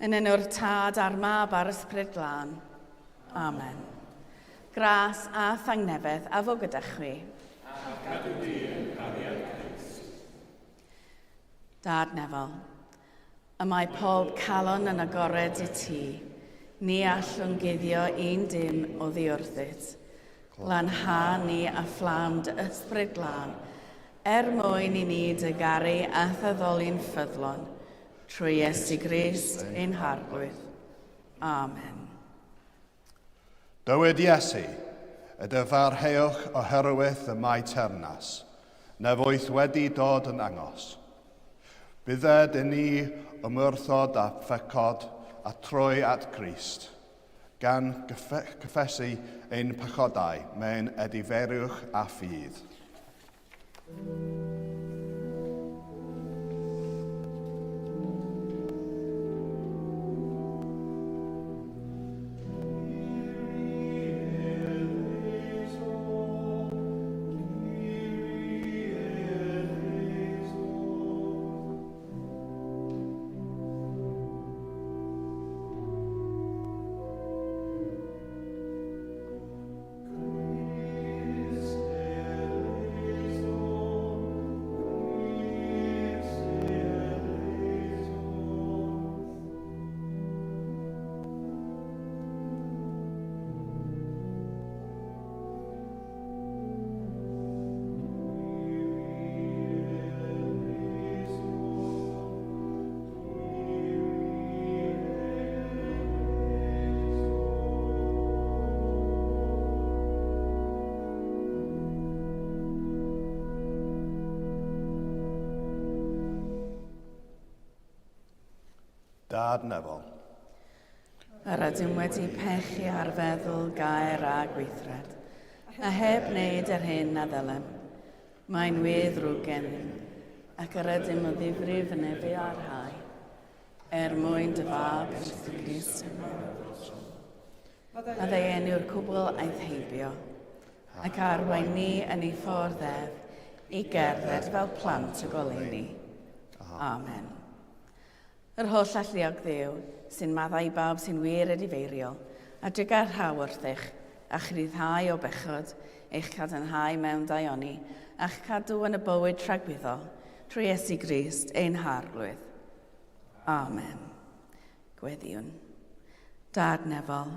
Yn enw'r Tad a'r Mab a'r Ysbryd Glân. Amen. Gras a thangnefedd a fo gyda chwi. A cadw di yn cariad Crist. Dad nefol, y mae pob calon yn agored i ti. Ni allwn guddio un dim oddi wrthyt. Glanha ni a fflam dy ysbryd glân, er mwyn i ni dy garu a thaddoli'n ffyddlon, trwy Iesu Grist ein Harglwydd. Amen. Dywed Iesu, y dyfarheuwch oherwydd y mae teyrnas nefoedd wedi dod yn angos. Bydded i ni ymwrthod â phechod a troi at Grist, gan gyffesu ein pechodau mewn edifeirwch a ffydd. Dad nefol. Yr ydym wedi pechu ar feddwl, gair a gweithred, a heb wneud yr hyn a ddylem. Mae'n wir ddrwg gennym, ac yr ydym o ddifrif yn efu ar rhai. Er mwyn dy fab, Iesu Grist. Maddau enw'r cwbl aeth heibio, ac arwain ni yn ei ffordd ef i gerdded fel plant y goleuni. Amen. Yr holl alluog Dduw, sy'n maddau i bawb sy'n wir edifeiriol, a drugar rhaw wrthych, a'ch rhyddhau o bechod, eich cadarnhau mewn daioni, a'ch cadw yn y bywyd tragwyddol, trwy Iesu Grist ein Harglwydd. Amen. Gweddïwn. Dad nefol,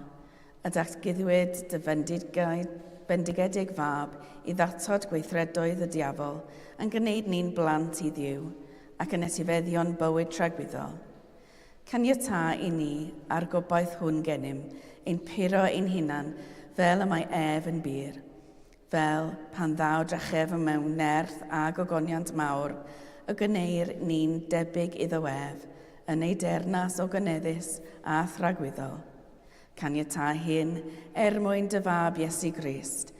y datguddiwyd dy fendigedig fab i ddatod gweithredoedd y diafol yn gwneud ni'n blant i Dduw ac yn etifeddion bywyd tragwyddol. Caniatâ i ni, a'r gobaith hwn gennym, ein puro ein hunan fel y mae ef yn bur, Fel pan ddaw drachefn mewn nerth a gogoniant mawr, y gwneir ni'n debyg iddo ef, yn ei deyrnas ogoneddus a thragwyddol. Caniatâ hyn er mwyn dy Fab Iesu Grist,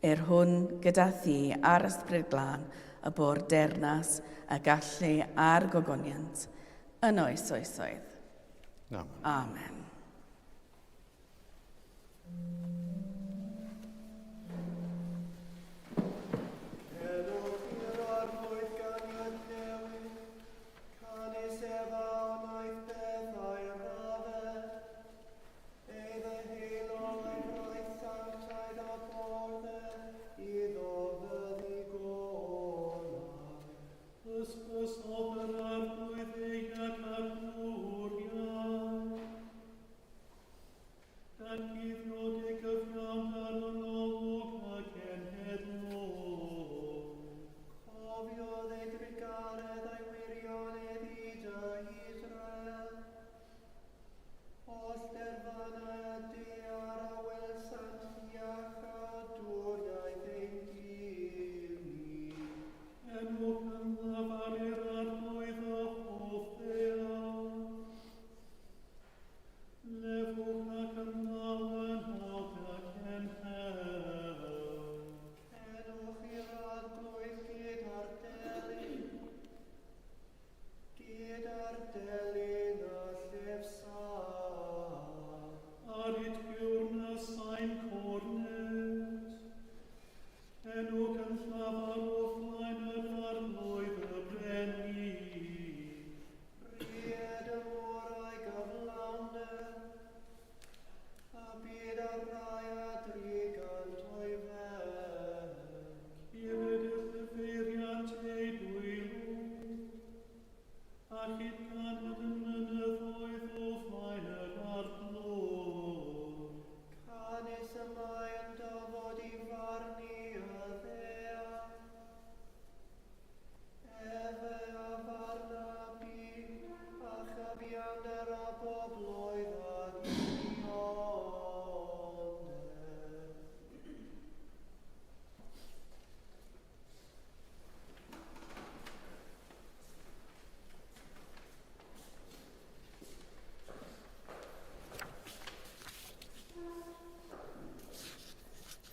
yr hwn gyda thi a'r Ysbryd Glân y bo'r deyrnas, y gallu a'r gogoniant, yn oes oesoedd. Amen. Amen.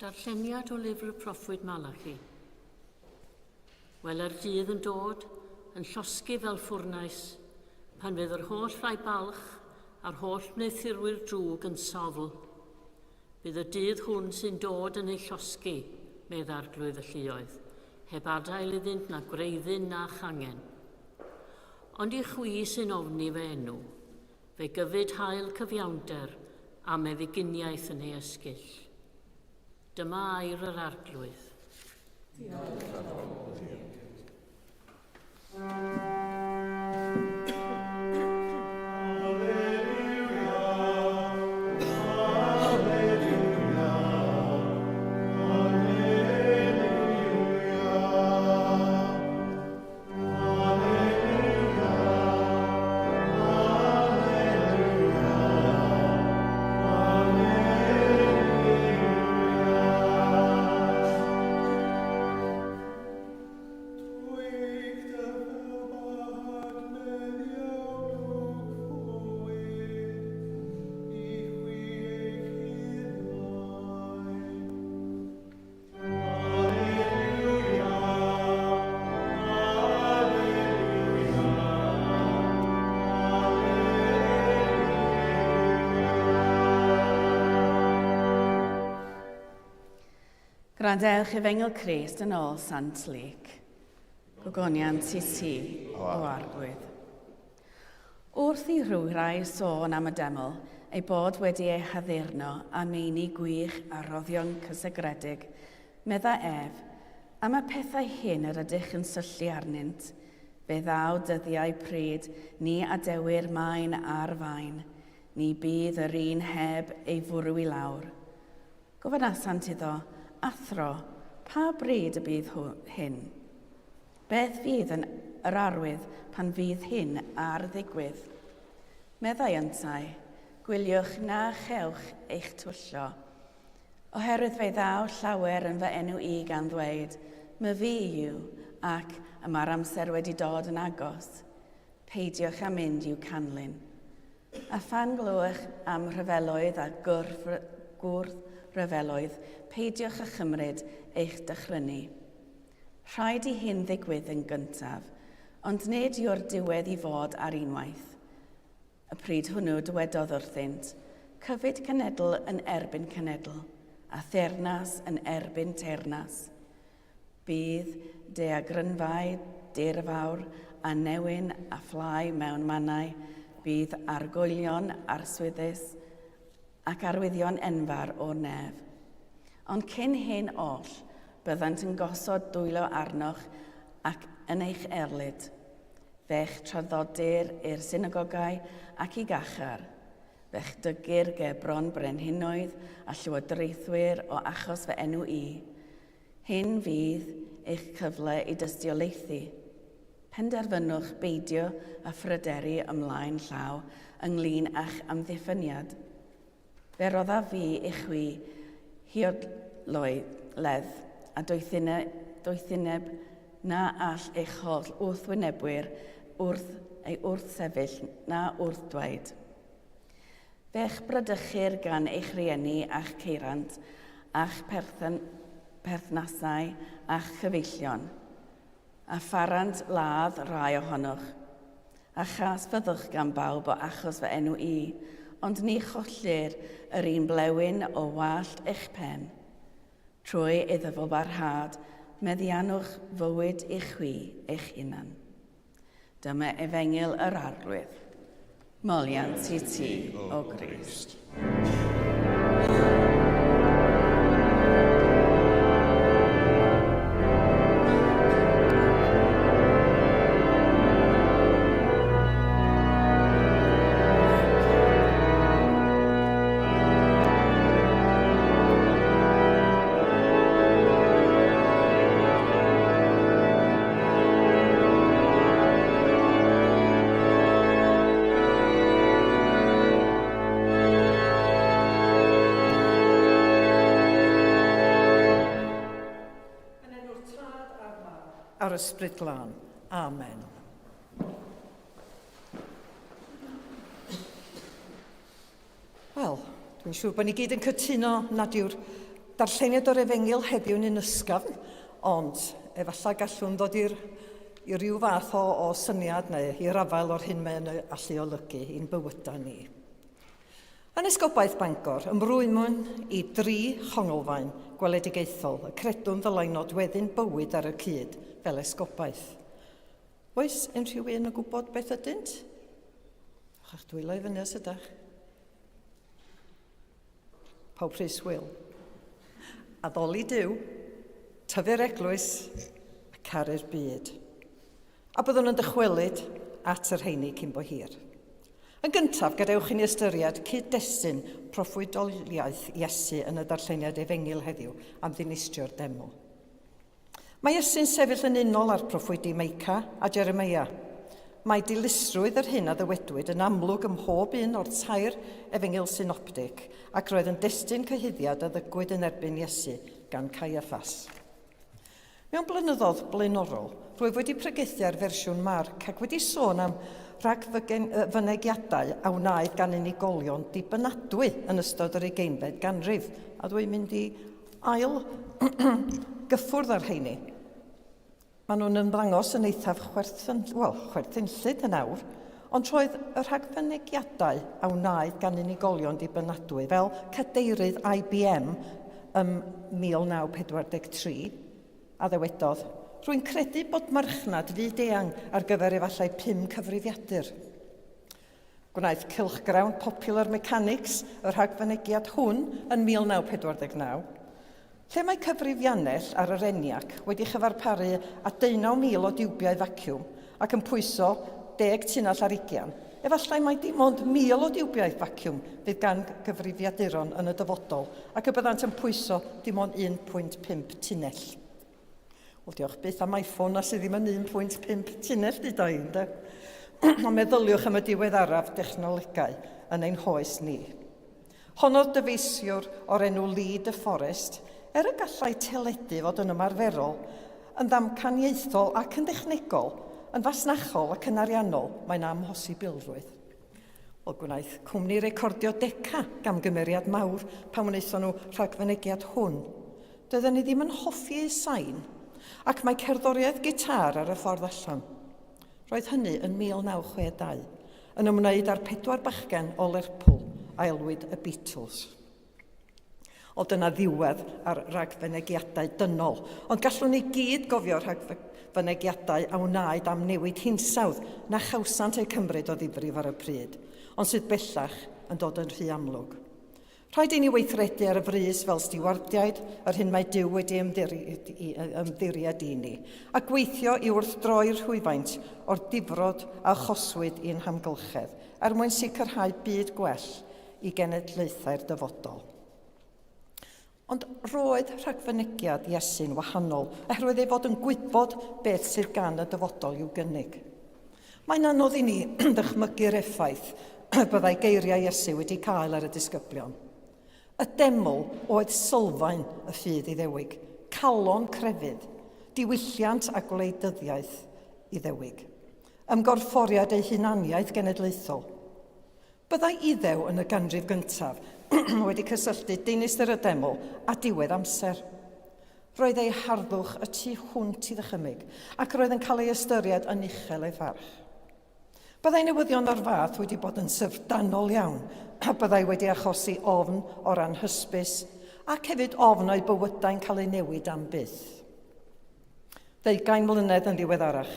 Darlleniad o lyfr y proffwyd Malachi. Wele'r dydd yn dod, yn llosgi fel ffwrnais, pan fydd yr holl rai balch a'r holl wneuthurwyr drwg yn sofl. Bydd y dydd hwn sy'n dod yn eu llosgi, medd Arglwydd y lluoedd, heb adael iddynt na gwreiddyn na changen. Ond i chwi sy'n ofni fy enw, Fe gyfyd haul cyfiawnder a meddyginiaeth yn ei esgyll. Dyma air yr Arglwydd. Diolch i ti. Gwrandewch Efengyl Crist yn ôl Sant Luc. Gogoniant i ti, o Arglwydd. Wrth i rhywrai sôn am y deml, ei bod wedi ei haddurno â meini gwych a rhoddion cysegredig, medda ef, Am y pethau hyn yr ydych yn syllu arnynt, fe ddaw dyddiau pryd ni adewir maen ar faen, ni bydd yr un heb ei fwrw i lawr. Gofynasant iddo, Athro, pa bryd y bydd hyn? Beth fydd yn yr arwydd pan fydd hyn ar ddigwydd? Meddai yntau, Gwyliwch na chewch eich twyllo. Oherwydd fe ddaw llawer yn fy enw i gan ddweud, 'Myfi yw, ac y mae'r amser wedi dod yn agos. Peidiwch â mynd i'w canlyn. A phan glywch am rhyfeloedd a gwrth-ryfeloedd, peidiwch â chymryd eich dychrynu. Rhaid i hyn ddigwydd yn gyntaf, ond nid yw'r diwedd i fod ar unwaith. Y pryd hwnnw dywedodd wrthynt, Cyfyd cenedl yn erbyn cenedl, a theyrnas yn erbyn teyrnas. Bydd daeargrynfâu dirfawr a newyn a phlâu mewn mannau, bydd argoelion arswydus ac arwyddion enfawr o'r nef. Ond cyn hyn oll, byddant yn gosod dwylo arnoch ac yn eich erlid. Fe'ch traddodir i'r synagogau ac i gachar. Fe'ch dygir ger bron brenhinoedd a llywodraethwyr o achos fy enw i. Hyn fydd eich cyfle i dystiolaethu. Penderfynwch beidio â phryderu ymlaen llaw ynglŷn â'ch amddiffyniad. Fe roddaf fi i chwi huodledd a doethineb na all eich holl wrthwynebwyr wrth ei wrthsefyll na wrth-dweud. Fe'ch bradychir gan eich rhieni a'ch ceirant, a'ch perthnasau a'ch cyfeillion. A pharant ladd rai ohonoch. A chas fyddwch gan bawb o achos fy enw i, ond ni chollir yr un blewyn o wallt eich pen. Trwy ei ddyfalbarhad, meddiannwch fywyd i chwi eich hunan. Dyma efengyl yr Arglwydd. Moliant i ti, o Grist. Yn enw'r Tad a'r Mab a'r Ysbryd Glân. Amen. Wel, dwi'n siŵr bod ni gyd yn cytuno nad yw'r darlleniad o'r Efengyl heddiw'n un ysgafn, ond efallai gallwn ddod i'r i ryw fath o, o syniad neu i'r afael o'r hyn mae'n allu olygu i'n bywydau ni. Yn Esgobaeth Bangor, ymrwymwn i dri chonglfaen gweledigaethol y credwn ddylai nodweddu'n bywyd ar y cyd fel esgobaeth. Oes unrhyw un yn gwybod beth ydynt? Ewch â'ch dwylo i fyny os ydych. Pawb Rhys Wil. Addoli Duw, tyfu'r eglwys a caru'r byd. A byddwn yn dychwelyd at y rheini cyn bo hir. Yn gyntaf, gadewch i ni ystyried cyd-destun proffwydoliaeth Iesu yn y darlleniad Efengyl heddiw am ddinistrio'r deml. Mae Iesu'n sefyll yn unol â'r proffwydi Meica a Jeremeia. Mae dilysrwydd yr hyn a ddywedwyd yn amlwg ym mhob un o'r tair efengyl synoptig ac roedd yn destun cyhuddiad a ddygwyd yn erbyn Iesu gan Caiaffas. Mewn blynyddoedd blaenorol, rwyf wedi pregethu ar fersiwn Marc ac wedi sôn am rhagfynegiadau a wnaed gan unigolion dibynadwy yn ystod yr ugeinfed ganrif, a dwi'n mynd i ail gyffwrdd ar rheini. Maen nhw'n ymddangos yn eithaf chwerthyn, well, chwerthinllyd yn awr, ond roedd y rhagfynegiadau a wnaed gan unigolion dibynadwy, fel cadeirydd IBM ym 1943, a ddywedodd, Rwy'n credu bod marchnad fyd-eang ar gyfer efallai pum cyfrifiadur. Gwnaeth cylchgrawn Popular Mechanics y rhagfynegiad hwn yn 1949, lle mae cyfrifiannell ar yr ENIAC wedi chyfarparu â 19,000 o diwbiau faciwm ac yn pwyso deg tunnell ar ugian, efallai mai dim ond 1,000 o diwbiau faciwm fydd gan gyfrifiaduron yn y dyfodol ac y byddant yn pwyso dim ond 1.5 tunnell. Wel, diolch byth am iPhone na sydd ddim yn 1.5 tunnell dyda i, ynde? Ond meddyliwch am y diweddaraf dechnolegau yn ein hoes ni. Honnodd dyfeisiwr o'r enw Lee de Forest, er y gallai teledu fod yn ymarferol, yn ddamcaniaethol ac yn dechnegol, yn fasnachol ac yn ariannol, mae'n amhosibilrwydd. Wel, gwnaeth cwmni recordio Decca gamgymeriad mawr pan wnaethon nhw rhagfynegiad hwn. Doedden ni ddim yn hoffi ei sain, ac mae cerddoriaeth gitâr ar y ffordd allan. Roedd hynny yn 1962, yn ymwneud â'r pedwar bachgen o Lerpwl a elwid y Beatles. Ond dyna ddiwedd ar ragfynegiadau dynol. Ond gallwn ni gyd gofio rhagfynegiadau a wnaed am newid hinsawdd na chawsant eu cymryd o ddifrif ar y pryd, ond sydd bellach yn dod yn rhy amlwg. Rhaid i ni weithredu ar y frys fel stiwardiaid yr hyn mae Duw wedi ymddiried i ni, a gweithio i wrthdroi'r rhwyfaint o'r difrod a achoswyd i'n hamgylchedd, er mwyn sicrhau byd gwell i genedlaethau'r dyfodol. Ond roedd rhagfynegiad Iesu'n wahanol oherwydd ei fod yn gwybod beth sydd gan y dyfodol i'w gynnig. Mae'n anodd i ni ddychmygu'r effaith y byddai geiriau Iesu wedi cael ar y disgyblion. Y deml oedd sylfaen y ffydd Iddewig, calon crefydd, diwylliant a gwleidyddiaeth Iddewig, ymgorfforiad eu hunaniaeth genedlaethol. Byddai Iddew yn y ganrif gyntaf wedi cysylltu dinistr y deml â diwedd amser. Roedd ei harddwch y tu hwnt i ddychymyg ac roedd yn cael ei ystyried yn uchel ei pharch. Byddai newyddion o'r fath wedi bod yn syfrdanol iawn a byddai wedi achosi ofn o ran hysbys ac hefyd ofn o'u bywydau'n cael eu newid am byth. Ddeugain mlynedd yn ddiweddarach,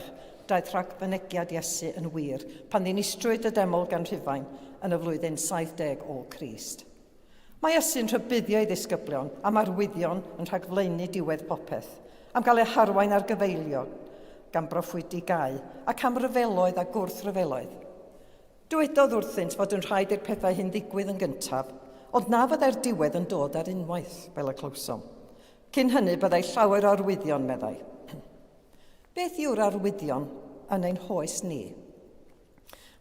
daeth rhagfynegiad Iesu yn wir pan ddinistrwyd y deml gan Rhufain yn y flwyddyn 70 ôl Crist. Mae Iesu'n rhybuddio ei ddisgyblion am arwyddion yn rhagflaenu diwedd popeth, am gael eu harwain ar gyfeilion gan broffwydi gau, ac am ryfeloedd a gwrthryfeloedd. Dywedodd wrthynt fod yn rhaid i'r pethau hyn ddigwydd yn gyntaf, ond na fyddai'r diwedd yn dod ar unwaith, fel y clywsom. Cyn hynny byddai llawer o arwyddion, meddai. Beth yw'r arwyddion yn ein hoes ni?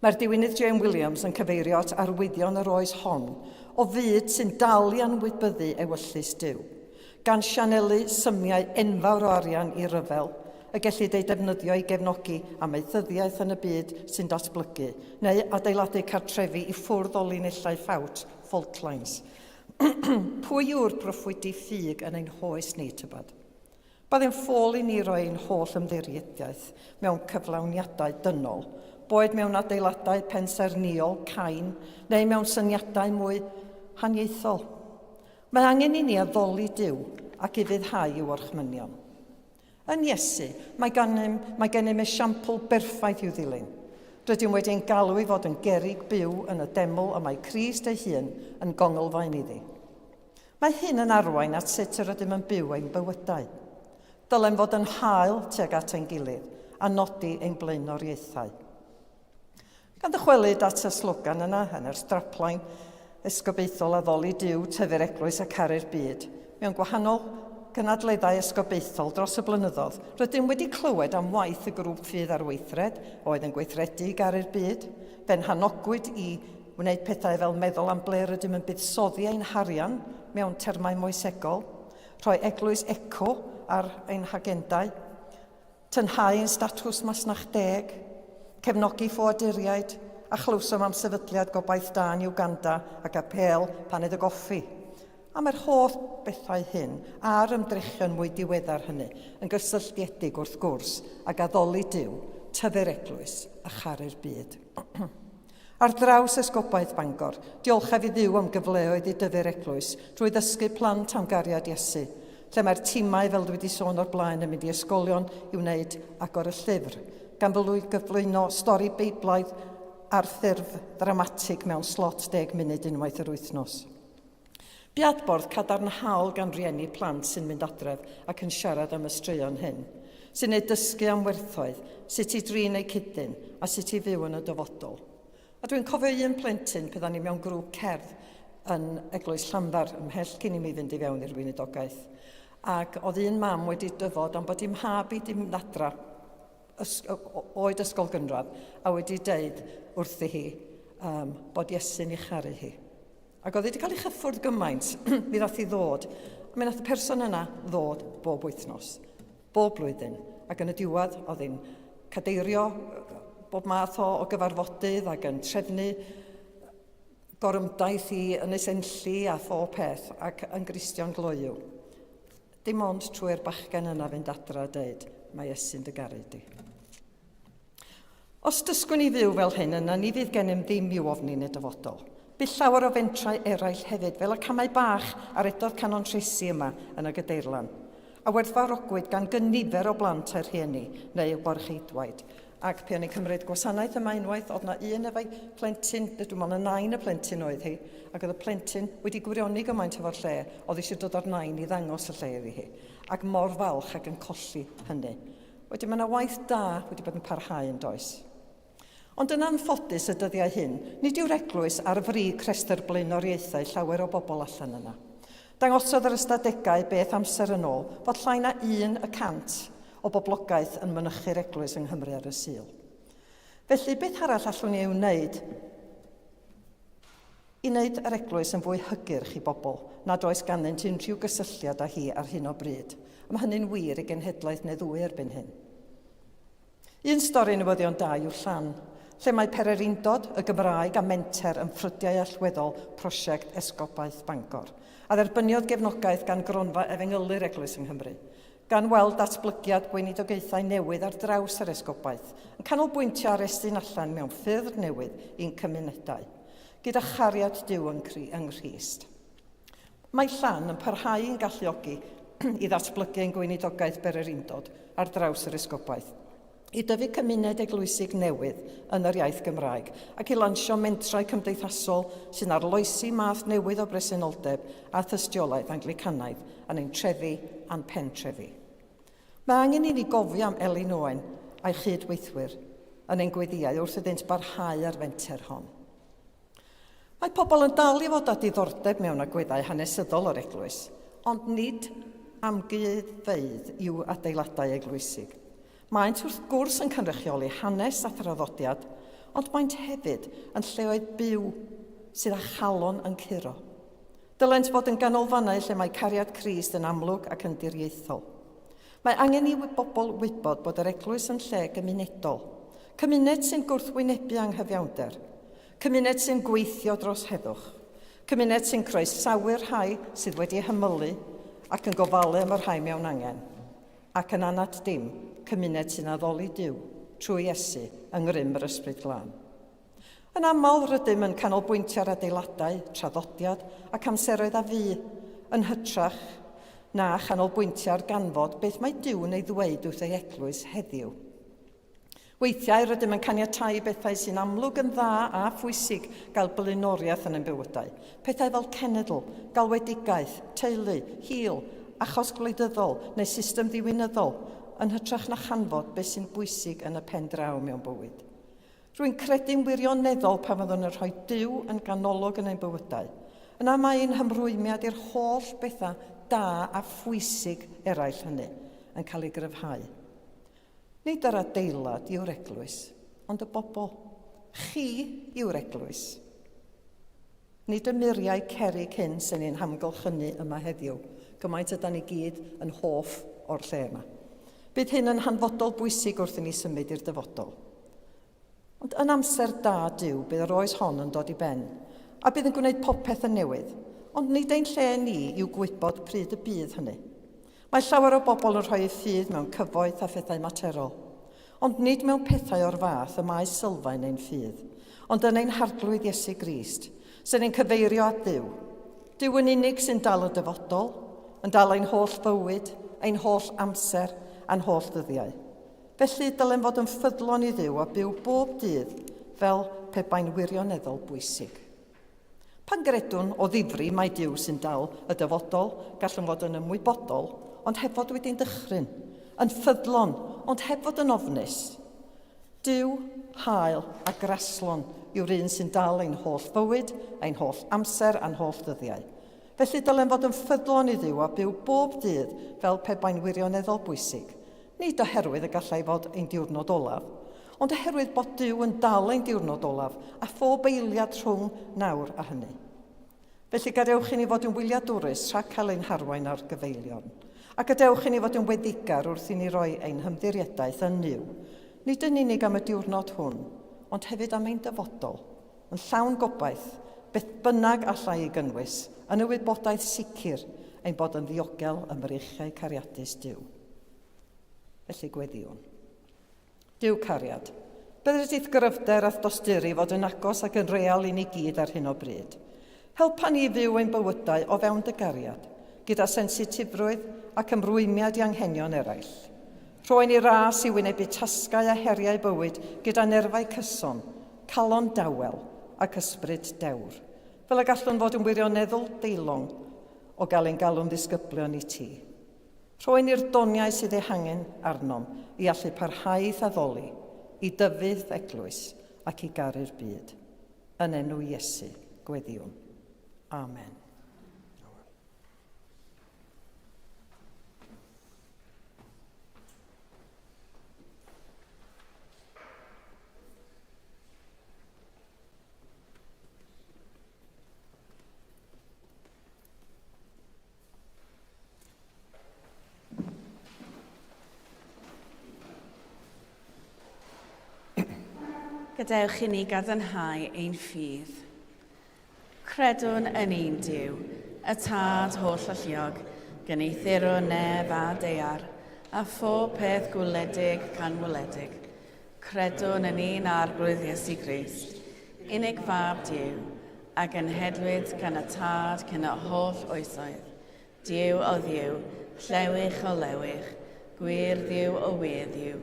Mae'r diwinydd Jane Williams yn cyfeirio at arwyddion yr oes hon o fyd sy'n dal i anwybyddu ewyllys Duw, gan sianelu symiau enfawr o arian i ryfel y gellid eu defnyddio i gefnogi amaethyddiaeth yn y byd sy'n datblygu, neu adeiladu cartrefi i ffwrdd o linellau ffawt, fault lines. Pwy yw'r proffwydi ffug yn ein hoes ni, tybed? Byddai'n ffôl i ni roi ein holl ymddiriedaeth mewn cyflawniadau dynol, boed mewn adeiladau pensaernïol cain neu mewn syniadau mwy haniaethol. Mae angen i ni addoli Duw ac ufuddhau i'w orchmynion. Yn Iesu, mae gennym, mae gennym esiampl berffaith i'w ddilyn. Rydym wedi ein galw i fod yn gerrig byw yn y deml y mae Crist ei hun yn gonglfaen iddi. Mae hyn yn arwain at sut yr ydym yn byw ein bywydau. Dylem fod yn hael tuag at ein gilydd a nodi ein blaenoriaethau. Gan ddychwelyd at y slogan yna yn yr strapline, Esgobaethol addoli Duw, tyfu'r eglwys a caru'r byd, mewn gwahanol gynadleddau esgobaethol dros y blynyddoedd, rydym wedi clywed am waith y grŵp Ffydd ar Weithred oedd yn gweithredu i garu'r byd. Fe'n hanogwyd i wneud pethau fel meddwl am ble rydym yn buddsoddi ein harian mewn termau moesegol, rhoi eglwys eco ar ein hagendau, tynhau ein statws masnach deg, cefnogi ffoaduriaid, a chlywsom am sefydliad Gobaith Da yn Uganda ac apêl Paned y Goffi. A mae'r holl bethau hyn, a'r ymdrechion mwy diweddar hynny, yn gysylltiedig wrth gwrs ag addoli Duw, tyfu'r eglwys a charu'r byd. Ar draws Esgobaeth Bangor, diolchaf i Dduw am gyfleoedd i dyfu'r eglwys drwy ddysgu plant am gariad Iesu, lle mae'r timau, fel dwi wedi sôn o'r blaen, yn mynd i ysgolion i wneud agor y llyfr, gan gyflwyno stori Beiblaidd ar ffurf ddramatig mewn slot deg munud unwaith yr wythnos. Bu adborth cadarnhaol gan rieni plant sy'n mynd adref ac yn siarad am y straeon hyn, sy'n eu dysgu am werthoedd, sut i drin eu cyd-dyn a sut i fyw yn y dyfodol. A dwi'n cofio un plentyn pe ni mewn grŵp cerdd yn Eglwys Llanfair ymhell cyn i mi fynd i fewn i'r weinidogaeth. Ac oedd un mam wedi dyfod am bod i mhab i di mynd adra oed ysgol gynradd a wedi deud wrthi hi um, bod Iesu'n ei charu hi. Ac oedd hi wedi cael ei chyffwrdd gymaint, mi ddath hi ddod. A mi nath y person yna ddod bob wythnos, bob blwyddyn. Ac yn y diwedd, oedd hi'n cadeirio bob math o, o gyfarfodydd ac yn trefnu gorymdaith i Ynys Enlli a phob peth, ac yn Gristion gloyw. Dim ond trwy'r bachgen yna fynd adra a dweud, mae Iesu'n dy garu di. Os dysgwn ni fyw fel hyn, yna ni fydd gennym ddim i'w ofni yn y dyfodol. Bydd llawer o fentrau eraill hefyd, fel y camau bach a redodd Canon Tracy yma yn y Gadeirlan, a werthfawrogwyd gan gynifer o blant a'u rhieni neu eu gwarcheidwaid. Ac pe o'n i'n cymryd gwasanaeth yma unwaith, oedd na un efo'i phlentyn, dwi'n meddwl na nain y plentyn oedd hi, ac oedd y plentyn wedi gwirioni gymaint efo'r lle, oedd eisiau dod â'r nain i ddangos y lle iddi hi. Ac mor falch ac yn colli hynny. Wedyn mae yna waith da wedi bod yn parhau yn does? Ond yn anffodus y dyddiau hyn, nid yw'r eglwys ar frig rhestr blaenoriaethau llawer o bobl allan yna. Dangosodd yr ystadegau beth amser yn ôl fod llai na 1% o boblogaeth yn mynychu'r eglwys yng Nghymru ar y Sul. Felly, beth arall allwn ni ei wneud i wneud yr eglwys yn fwy hygyrch i bobl nad oes ganddynt unrhyw gysylltiad â hi ar hyn o bryd. A mae hynny'n wir i genhedlaeth neu ddwy erbyn hyn. Un stori newyddion da yw Llan, lle mae pererindod, y Gymraeg a menter yn ffrydiau allweddol prosiect Esgobaeth Bangor, a dderbyniodd gefnogaeth gan Gronfa Efengylu'r Eglwys yng Nghymru. gan weld datblygiad gweinidogaethau newydd ar draws yr esgobaeth, yn canolbwyntio ar estyn allan mewn ffyrdd newydd i'n cymunedau, gyda chariad Duw yng Nghrist. Mae Llan yn parhau i'n galluogi i ddatblygu ein gweinidogaeth bererindod ar draws yr esgobaeth, i dyfu cymuned eglwysig newydd yn yr iaith Gymraeg ac i lansio mentrau cymdeithasol sy'n arloesi math newydd o bresenoldeb a thystiolaeth Anglicanaidd yn ein trefi a'n pentrefi. Mae angen i ni gofio am Elin Owen a'i chyd-weithwyr yn ein gweddïau wrth iddynt barhau â'r fenter hon. Mae pobl yn dal i fod â diddordeb mewn agweddau hanesyddol o'r eglwys, ond nid amgueddfeydd yw adeiladau eglwysig. Maent wrth gwrs yn cynrychioli hanes a thraddodiad, ond maent hefyd yn lleoedd byw sydd â chalon yn curo. Dylent fod yn ganolfannau lle mae cariad Crist yn amlwg ac yn diriaethol. Mae angen i bobl wybod bod yr eglwys yn lle gymunedol. Cymuned sy'n gwrthwynebu anghyfiawnder. Cymuned sy'n gweithio dros heddwch. Cymuned sy'n croesawu'r rhai sydd wedi hymylu ac yn gofalu am y rhai mewn angen. Ac yn anad dim, cymuned sy'n addoli Duw trwy Iesu yng ngrym yr Ysbryd Glân. Yn aml, rydym yn canolbwyntio ar adeiladau, traddodiad ac amseroedd a fu, yn hytrach na chanolbwyntio ar ganfod beth mae Duw'n ei ddweud wrth ei eglwys heddiw. Weithiau, rydym yn caniatáu i bethau sy'n amlwg yn dda a phwysig gael blaenoriaeth yn ein bywydau. Pethau fel cenedl, galwedigaeth, teulu, hil, achos gwleidyddol neu system ddiwinyddol, yn hytrach na chanfod beth sy'n bwysig yn y pen draw mewn bywyd. Rwy'n credu'n wirioneddol pan fyddwn yn rhoi Duw yn ganolog yn ein bywydau, yna mae ein hymrwymiad i'r holl bethau da a phwysig eraill hynny yn cael ei gryfhau. Nid yr adeilad yw'r eglwys, ond y bobl. Chi yw'r eglwys. Nid y muriau cerrig hyn sy'n ein hamgylchynu yma heddiw, gymaint ydan ni gyd yn hoff o'r lle yma. Bydd hyn yn hanfodol bwysig wrth i ni symud i'r dyfodol. Ond yn amser da Duw, bydd yr oes hon yn dod i ben, a bydd yn gwneud popeth yn newydd. Ond nid ein lle ni yw gwybod pryd y bydd hynny. Mae llawer o bobl yn rhoi eu ffydd mewn cyfoeth a phethau materol. Ond nid mewn pethau o'r fath y mae sylfaen ein ffydd, ond yn ein Harglwydd Iesu Grist, sy'n ein cyfeirio at Dduw. Duw yn unig sy'n dal y dyfodol, yn dal ein holl fywyd, ein holl amser, a'n holl ddyddiau. Felly, dylem fod yn ffyddlon i Dduw a byw bob dydd fel pe bai'n wirioneddol bwysig. Pan gredwn o ddifri mai Duw sy'n dal y dyfodol, gallwn fod yn ymwybodol, ond heb fod wedi'n dychryn, yn ffyddlon, ond heb fod yn ofnus. Duw, hael a graslon yw'r un sy'n dal ein holl fywyd, ein holl amser a'n holl ddyddiau. Felly dylem fod yn ffyddlon i Dduw a byw bob dydd fel pe bai'n wirioneddol bwysig, Nid oherwydd y gallai fod ein diwrnod olaf, ond oherwydd bod Duw yn dal ein diwrnod olaf a phob eiliad rhwng nawr a hynny. Felly gadewch i ni fod yn wyliadwrus rhag cael ein harwain ar gyfeiliorn, a gadewch i ni fod yn weddigar wrth i ni roi ein hymddiriedaeth yn Nuw, nid yn unig am y diwrnod hwn, ond hefyd am ein dyfodol, yn llawn gobaith, beth bynnag allai ei gynnwys, yn y wybodaeth sicr ein bod yn ddiogel ym mreichiau cariadus Duw. Felly gweddïwn. Duw cariad, bydded i'th gryfder a'th dosturi fod yn agos ac yn real i ni gyd ar hyn o bryd. Helpa ni i fyw ein bywydau o fewn dy gariad, gyda sensitifrwydd ac ymrwymiad i anghenion eraill. Rhoi ni ras i wynebu tasgau a heriau bywyd gyda nerfau cyson, calon dawel ac ysbryd dewr, fel y gallwn fod yn wirioneddol deilwng o gael ein galw'n ddisgyblion i ti. Rhoi ni'r doniau sydd eu hangen arnom i allu parhau i'th addoli, i dyfu'th eglwys ac i garu'r byd. Yn enw Iesu, gweddïwn. Amen. Gadewch i ni gadarnhau ein ffydd. Credwn yn un Duw, y Tad holl alluog, gyneuthurwr nef a daear, a phob peth gwledig canwledig. Credwn yn un Arglwydd Iesu Grist, unig Fab Duw, a genhedlwyd gan y Tad cyn y holl oesoedd, Duw o Dduw, llewych o lewych, gwir Dduw o wir Dduw,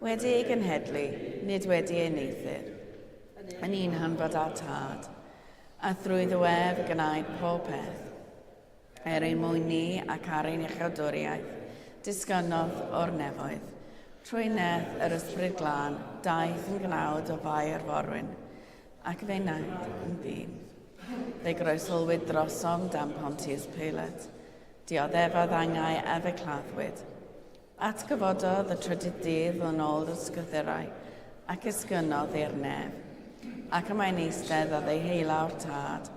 wedi ei genhedlu, nid wedi ei wneuthur, yn un hanfod â'r Tad, a thrwy ddo ef y gwnaed pob peth. Er ein mwyn ni ac ar ein iachawdwriaeth, disgynnodd o'r nefoedd. Trwy nerth yr Ysbryd Glân, daeth yn gnawd o Fair Forwyn, ac fe wnaeth yn ddyn. Fe groesholwyd drosom dan Pontius Pilate. Dioddefodd angau a fe claddwyd. Atgyfododd y trydydd dydd yn ôl yr ysgrythurau, ac esgynnodd i'r nef. Ac y mae'n eistedd ar ddeheulaw'r Tad,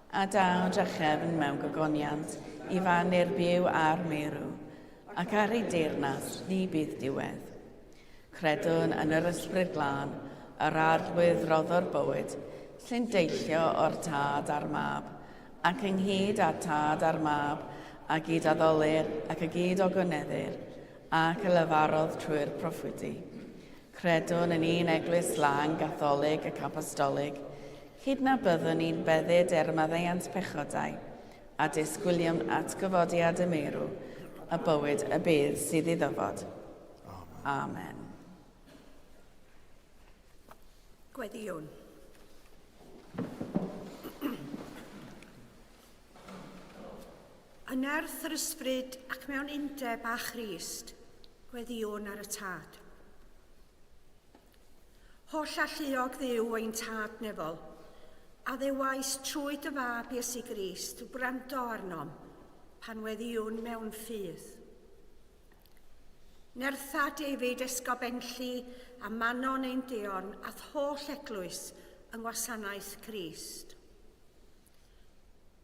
A daw drachefn mewn gogoniant i farnu'r byw a'r meirw, ac ar ei deyrnas ni bydd diwedd. Credwn yn yr Ysbryd Glân, yr Arglwydd roddwr bywyd, sy'n deillio o'r Tad a'r Mab, Ac ynghyd â'r Tad a'r Mab, a gyd-addolir ac y gyd-ogoneddir, ac y lefarodd trwy'r proffwydi. Credwn yn un eglwys lân, gatholig ac apostolig, cydnabyddwn un beddyd er maddeuant pechodau, a disgwyliwn atgyfodiad y meirw, a bywyd y bydd sydd i ddyfod. Amen. Gweddïwn. Yn nerth yr ysbryd ac mewn undeb â Christ, gweddïwn ar y Tad. Holl alluog Dduw ein Tad nefol, a ddewais trwy dy fab Iesu Grist wrando arnom pan weddïwn mewn ffydd. Nertha David Esgob Enlli a Manon ein Deon a'th holl eglwys yng ngwasanaeth Crist.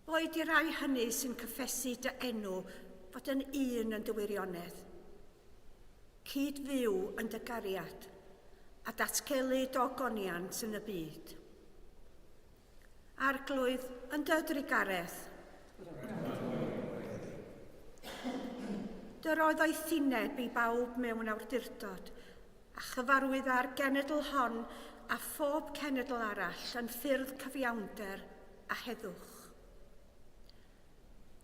Boed i rai hynny sy'n cyffesu dy enw fod yn un yn dy wirionedd. Cyd fyw yn dy gariad a datgelu dogoniant yn y byd. Arglwydd, yn dy drugaredd. Dyroedd oethineb i bawb mewn awdurdod, a chyfarwydd â'r genedl hon a phob cenedl arall yn ffyrdd cyfiawnder a heddwch.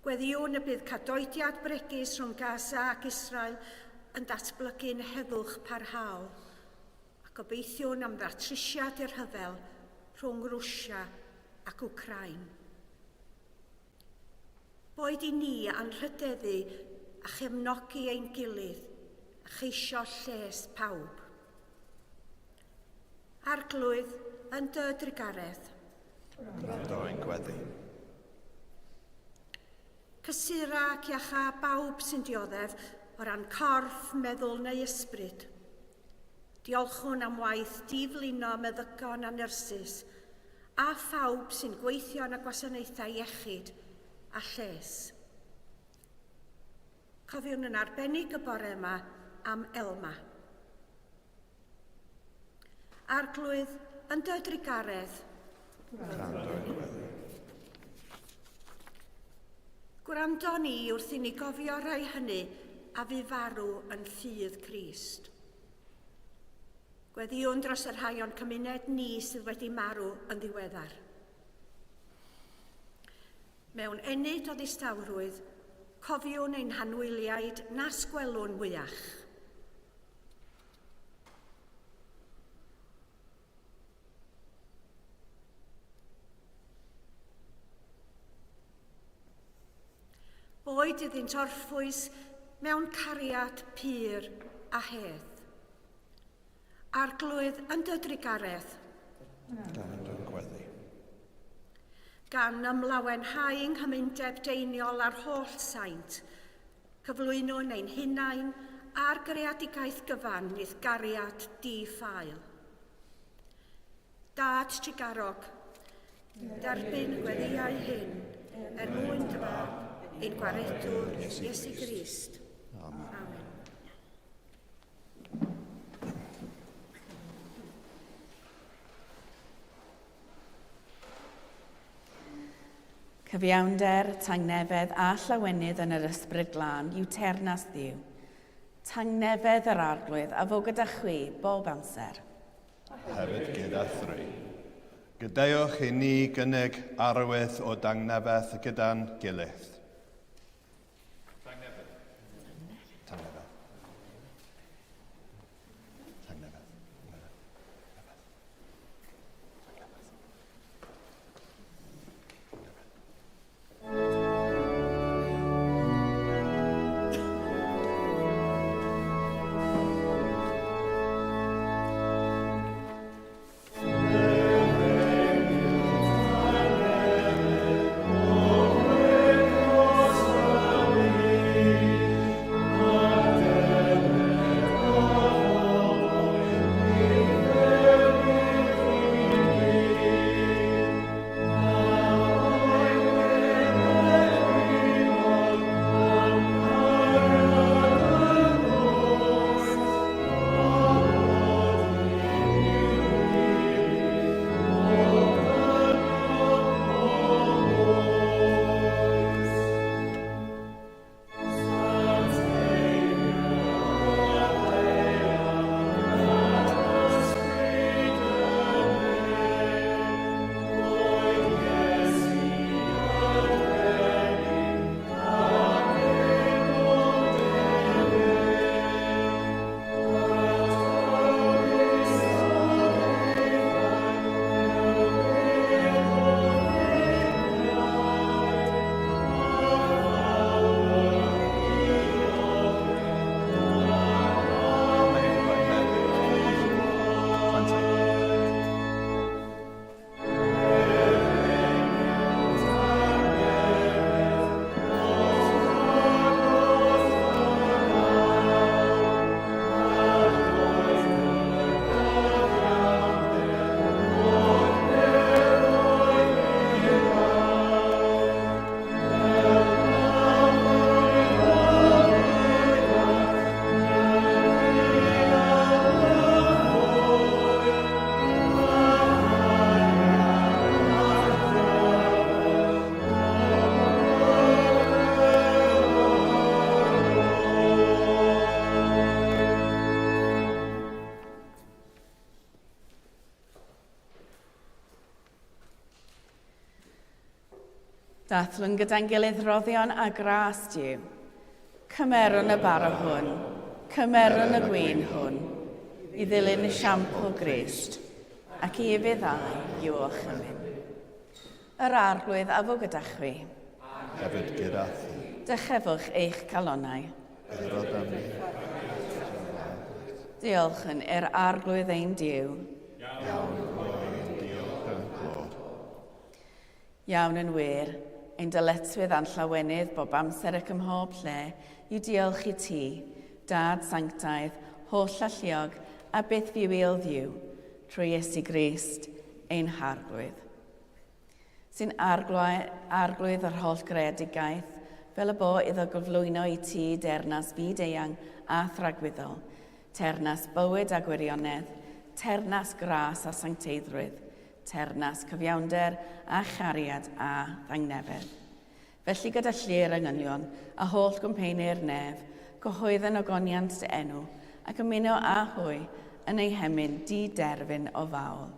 Gweddïwn y bydd cadoediad bregus rhwng Gaza ac Israel yn datblygu'n heddwch parhaol, a gobeithiwn am ddatrysiad i'r rhyfel rhwng Rwsia ac Wcráin. Boed i ni anrhydeddu a chefnogi ein gilydd a cheisio lles pawb. Arglwydd, yn dy drugaredd. Gwrando ein gweddi. Cysura ac iacha bawb sy'n dioddef o ran corff, meddwl neu ysbryd. Diolchwn am waith diflino meddygon a nyrsys, a phawb sy'n gweithio yn y gwasanaethau iechyd a lles. Cofiwn yn arbennig y bore yma am Elma. Arglwydd, yn dy drugaredd. Gwrando ein gweddi. Gwrando ni wrth i ni gofio rhai hynny a fu farw yn ffydd Crist. Gweddïwn dros y rhai o'n cymuned ni sydd wedi marw yn ddiweddar. Mewn ennyd o ddistawrwydd, cofiwn ein hanwyliaid nas gwelwn mwyach. Boed iddynt orffwys mewn cariad pur a hedd. Arglwydd yn dy drugaredd. Gan yn gweddi. Gan ymlawenhau yng nghymundeb deiniol a'r holl saint, cyflwynwn ein hunain a'r greadigaeth gyfan i'th gariad di-ffael. Dad trugarog, derbyn y gweddïau hyn er mwyn dy fab, ein gwaredwr, Iesu Grist. Amen. Amen. Cyfiawnder, tangnefedd a llawenydd yn yr ysbryd glân yw teyrnas Dduw. Tangnefedd yr Arglwydd a fo gyda chwi bob amser. Hefyd gyda thri. Gadewch i ni gynnig arwydd o dangnefedd gyda'n gilydd. Tangnefedd. Tangnefedd. Tangnefedd. Tangnefedd. Dathlwn gyda'n gilydd roddion a gras Duw. Cymerwn y bara hwn, cymerwn y gwin hwn, i ddilyn esiampl Grist, ac i ufuddhau i'w orchymyn. Yr Arglwydd a fo gyda chwi. Hefyd gyda thi. Dychefwch eich calonnau. Yr ydym ni. Diolch yn i'r Arglwydd ein Duw. Iawn, ein diolch yn clod. Iawn yn wir, ein dyletswydd a'n llawenydd bob amser ac ymhob lle yw diolch i ti, Dad sanctaidd, holl-alluog a byth fywiol Dduw, trwy Iesu Grist, ein Harglwydd. Sy'n Arglwydd yr holl greadigaeth, fel y bo iddo gyflwyno i ti deyrnas fyd-eang a thragwyddol, teyrnas bywyd a gwirionedd, teyrnas gras a sancteiddrwydd, Teyrnas cyfiawnder a chariad a thangnefedd. Felly gyda llu'r angylion a holl gwmpeini'r nef, cyhoedden ogoniant dy enw, ac ymuno â hwy yn eu hemyn di-derfyn o fawl.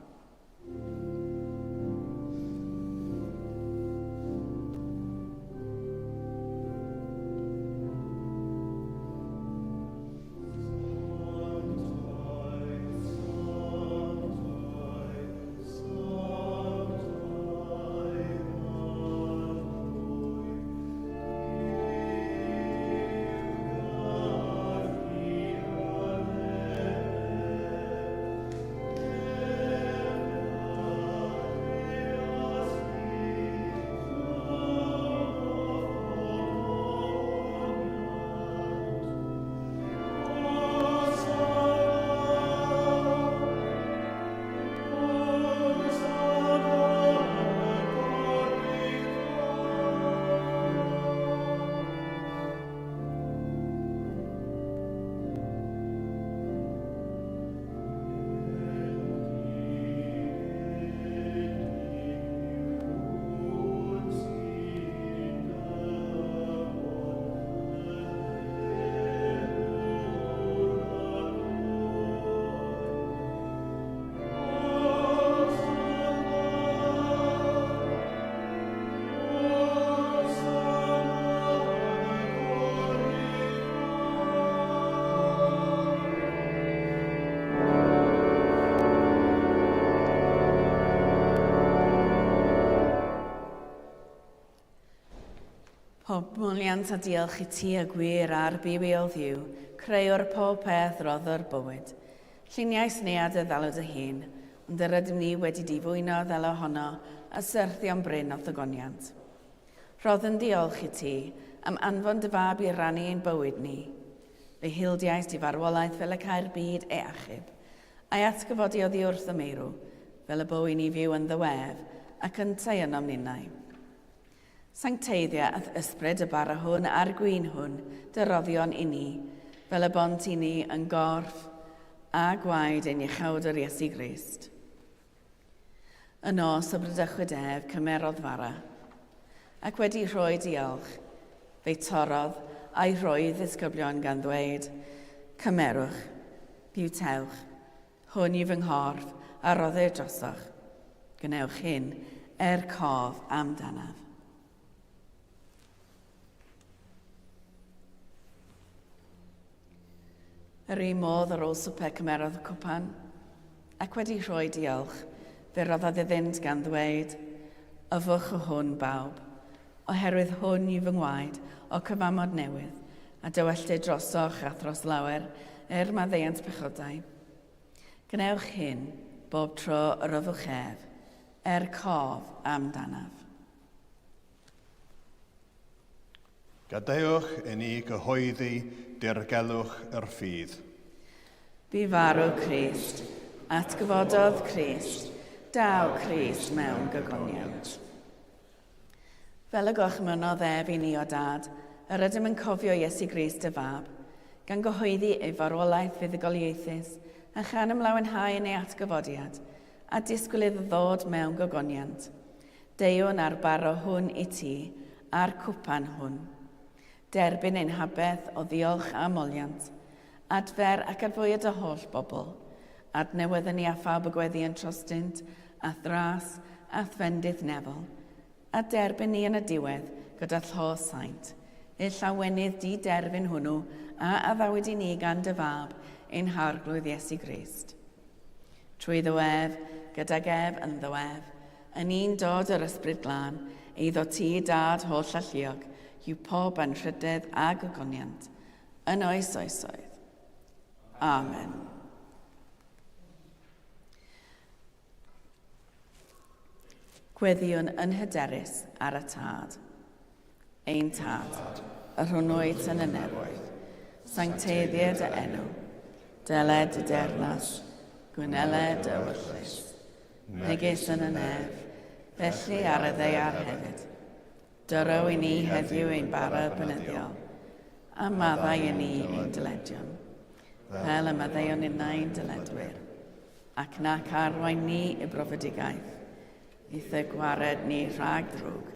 Pob moliant a diolch i ti y gwir a'r bywiol Dduw, creuwr pob peth, roddwr bywyd. Lluniais neuad y ddalw dy hun, ond yr ydym ni wedi difwyno ddel ohono a syrthio'n brin o'th ogoniant. Rhoddwn ddiolch i ti am anfon dy fab i rannu ein bywyd ni. Fe hildiais di farwolaeth fel y câi'r byd ei achub, a'i atgyfodi oddi wrth y meirw, fel y bo i ni fyw ynddo ef, ac yntau ynom ninnau. Sancteiddia a'th ysbryd y bara hwn a'r gwin hwn, dy roddion i ni, fel y bont i ni yn gorff a gwaed ein Iachawdwr Iesu Grist. Y nos y bradychwyd ef, cymerodd fara, ac wedi rhoi diolch, fe'i torrodd a'i rhoi i ddisgyblion gan ddweud, Cymerwch, bwytewch, hwn yw fy nghorff a roddir drosoch. Gwnewch hyn er cof amdanaf. Yr un modd ar ôl swper cymerodd y cwpan, ac wedi rhoi diolch, fe roddodd iddynt gan ddweud, Yfwch o hwn, bawb, oherwydd hwn yw fy ngwaed o cyfamod newydd, a dywelltir drosoch a thros lawer er maddeuant pechodau. Gwnewch hyn bob tro yr yfwch ef, er cof amdanaf. Gadewch i ni gyhoeddi dirgelwch yr ffydd. Bu farw Crist, atgyfododd Crist, daw Crist mewn gogoniant. Fel y gorchmynnodd ef i ni o Dad, yr ydym yn cofio Iesu Grist y Fab, gan gyhoeddi ei farwolaeth fuddugoliaethus a chan ymlawenhau yn ei atgyfodiad, a disgwyl iddo ddod mewn gogoniant. Deuwn â'r bara hwn i ti, a'r cwpan hwn. Derbyn ein haberth o ddiolch a moliant. Adfer ac adfywio dy holl bobl. Adnewydda ni a phawb y gweddi yn trostynt, a'th ras, a'th fendith nefol. A derbyn ni yn y diwedd gyda tho saint, i'r llawenydd di-derfyn hwnnw a addawyd i ni gan dy Fab, ein Harglwydd Iesu Grist. Trwy ddo ef, gydag ef, ynddo ef, yn un dod yr Ysbryd Glân, eiddo ti, Dad holl alluog, yw pob anrhydedd a gogoniant, yn oes oesoedd. Amen. Gweddïwn yn hyderus ar y Tad. Ein Tad, yr hwn wyt yn y nefoedd, sancteiddied dy enw, deled dy deyrnas, gwneled dy ewyllys, megis yn y nef, felly ar y ddaear hefyd. Dyro i ni heddiw ein bara bynyddiol, a maddau i ni ein dyledion, fel y maddeuon innau ein dyledwyr. Ac nac arwain ni i brofedigaeth, i'th y gwared ni rhag drwg,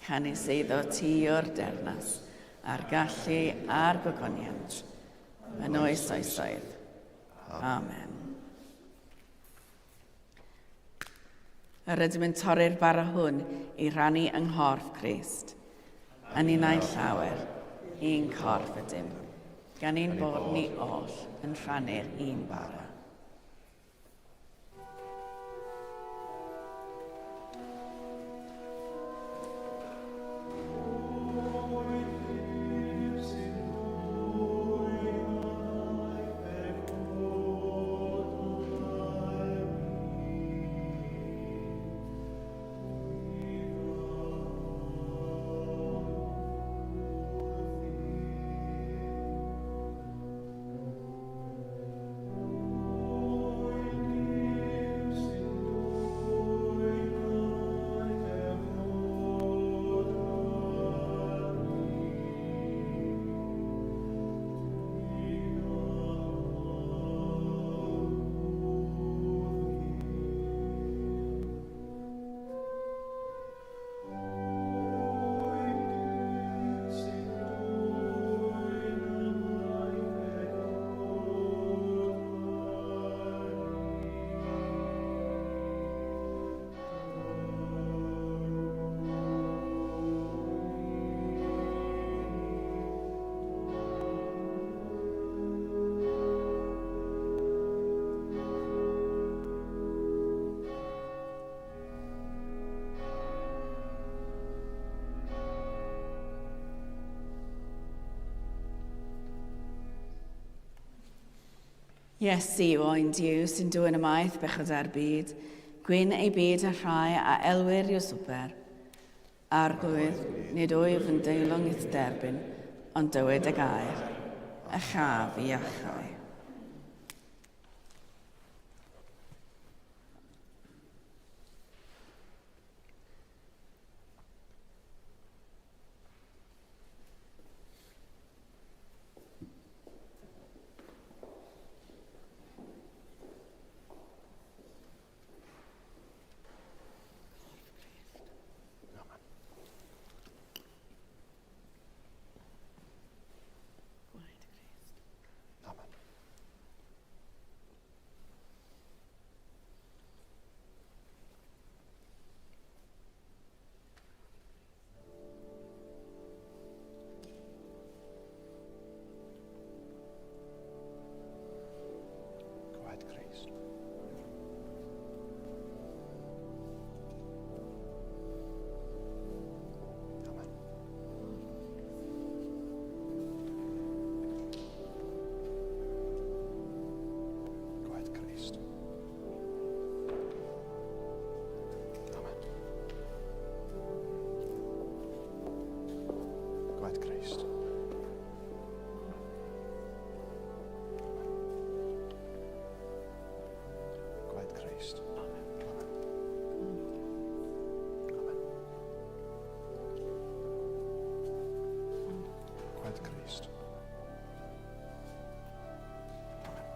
canys eiddo ti yw'r deyrnas, a'r gallu a'r gogoniant, yn oes oesoedd. Amen. Yr ydym yn torri'r bara hwn i rannu yng nghorff Crist. Yn unau llawer, un corff ydym, gan ein bod ni oll yn rhannu'r un bara. Iesu yw oen Duw sy'n dwyn ymaith bechodau'r byd, gwyn ei byd a rhai a elwir i'w swper. Arglwydd, nid wyf yn deilwng i'th derbyn, ond dywed y gair, a chaf i iachau. Gwaed Crist. Amen. Gwaed Crist. Amen. Gwaed Crist. Amen. Gwaed Crist. Amen. Amen. Amen. Gwaed Crist. Amen.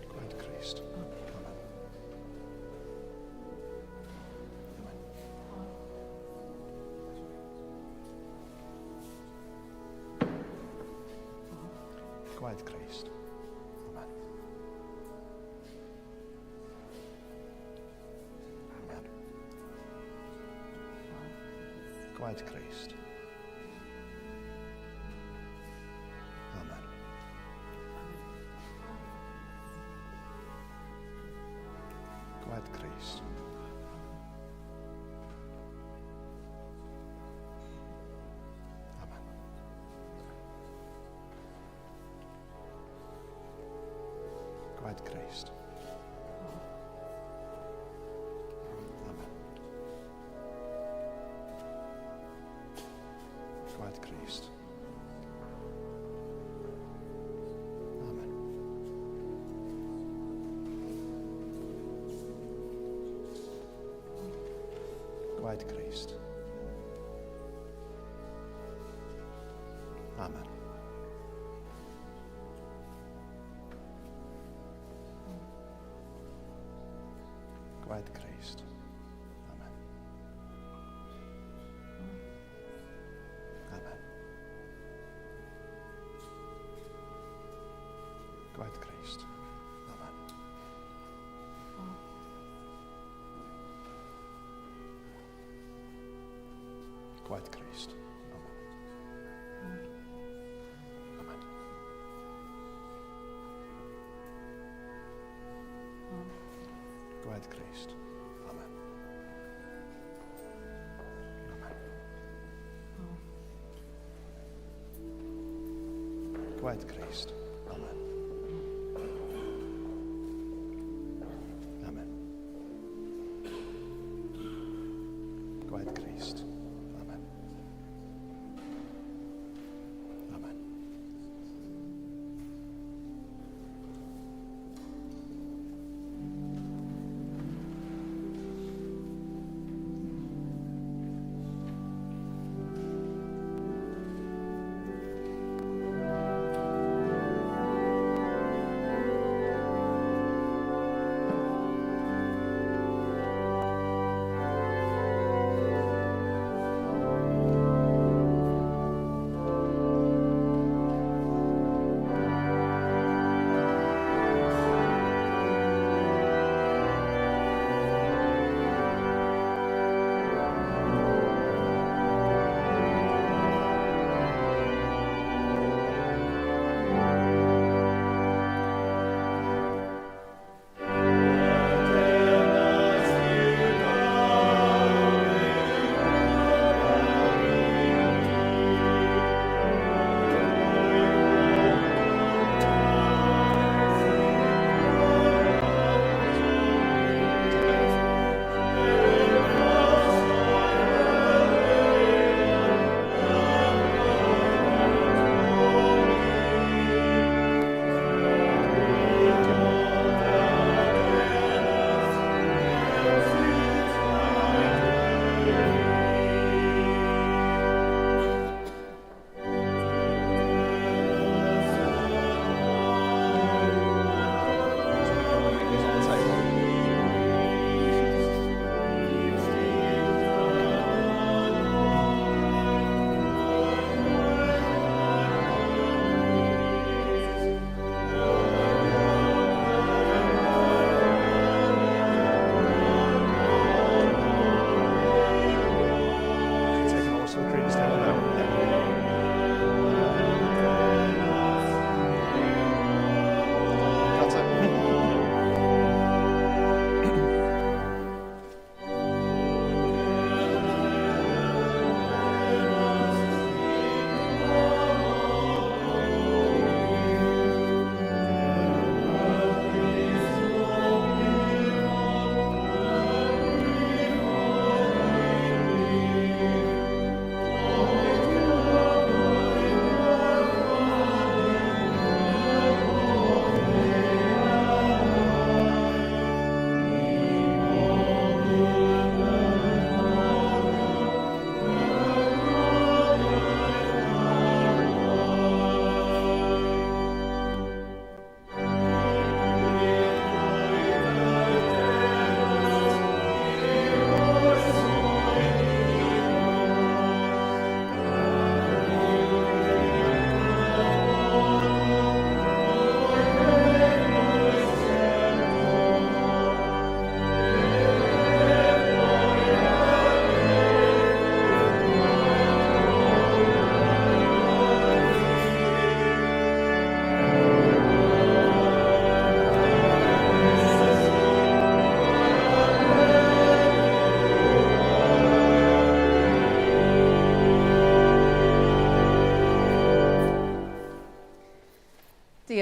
Gwaed Crist. Amen. Amen. Gwaed Crist. Amen. Amen. Gwaed Crist. Amen. Gwaed Crist. Amen. Gwaed Crist. Amen. Gwaed Crist. Amen. Gwaed Crist. Amen. Gwaed Crist. Amen. Amen. Gwaed Crist. Amen. Gwaed Crist. Amen. Amen. Gwaed Crist. Amen. Amen. Gwaed Crist. Amen. Amen. Gwaed Crist. Amen. Amen.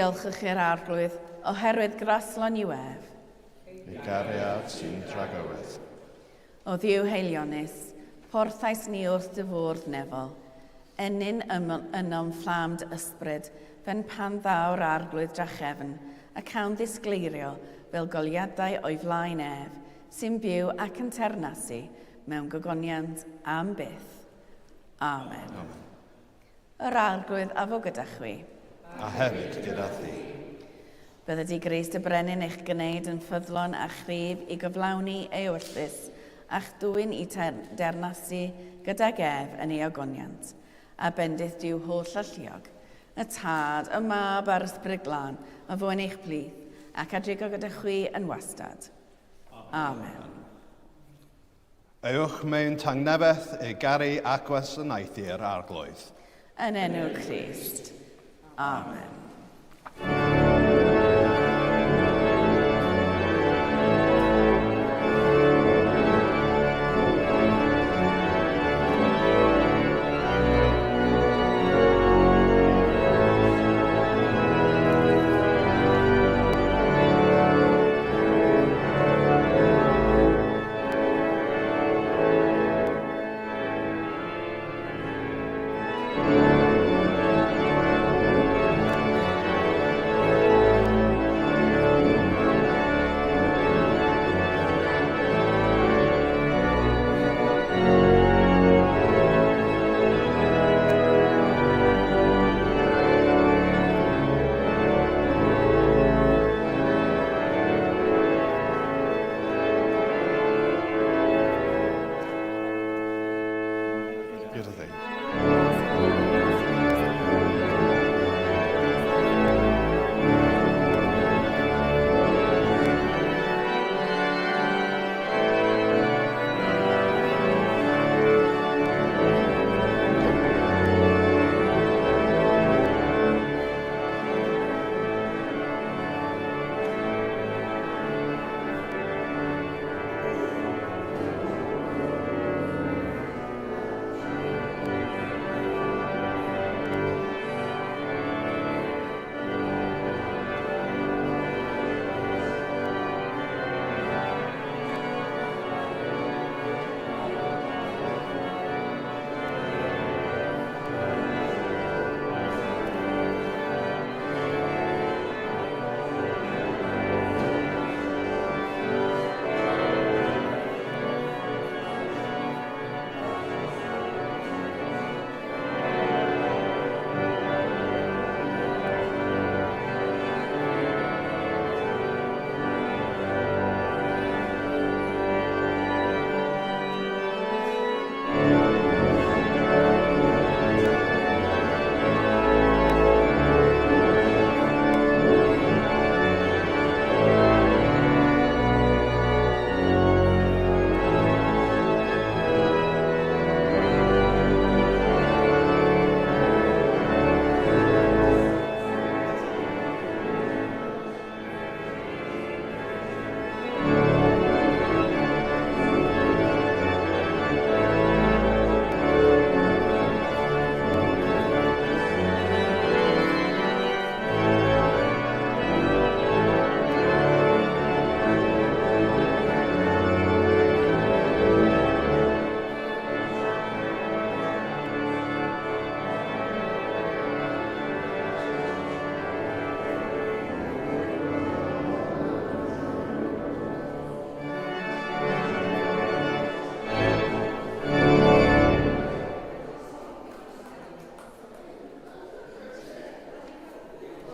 Diolchwch i'r Arglwydd, oherwydd graslon yw ef. Ei gariad sy'n dragywydd. O Dduw haelionus, porthais ni wrth dy fwrdd nefol. Ennyn ynom fflam dy ysbryd, fen pan ddaw'r Arglwydd drachefn, y cawn ddisgleirio fel goleuadau o'i flaen ef, sy'n byw ac yn teyrnasu mewn gogoniant am byth. Amen. Amen. Yr Arglwydd a fo gyda chwi. A hefyd gyda thi. Bydded i Grist y Brenin eich gwneud yn ffyddlon a chryf i gyflawni ei ewyllys, a'ch dwyn i deyrnasu gydag ef yn ei ogoniant. A bendith Duw holl alluog, y Tad, y Mab a'r Ysbryd Glân, a fo yn eich plith, ac a drigo gyda chwi yn wastad. Amen. Ewch mewn tangnefedd i garu a gwasanaethu'r Arglwydd. Yn enw Crist. Amen.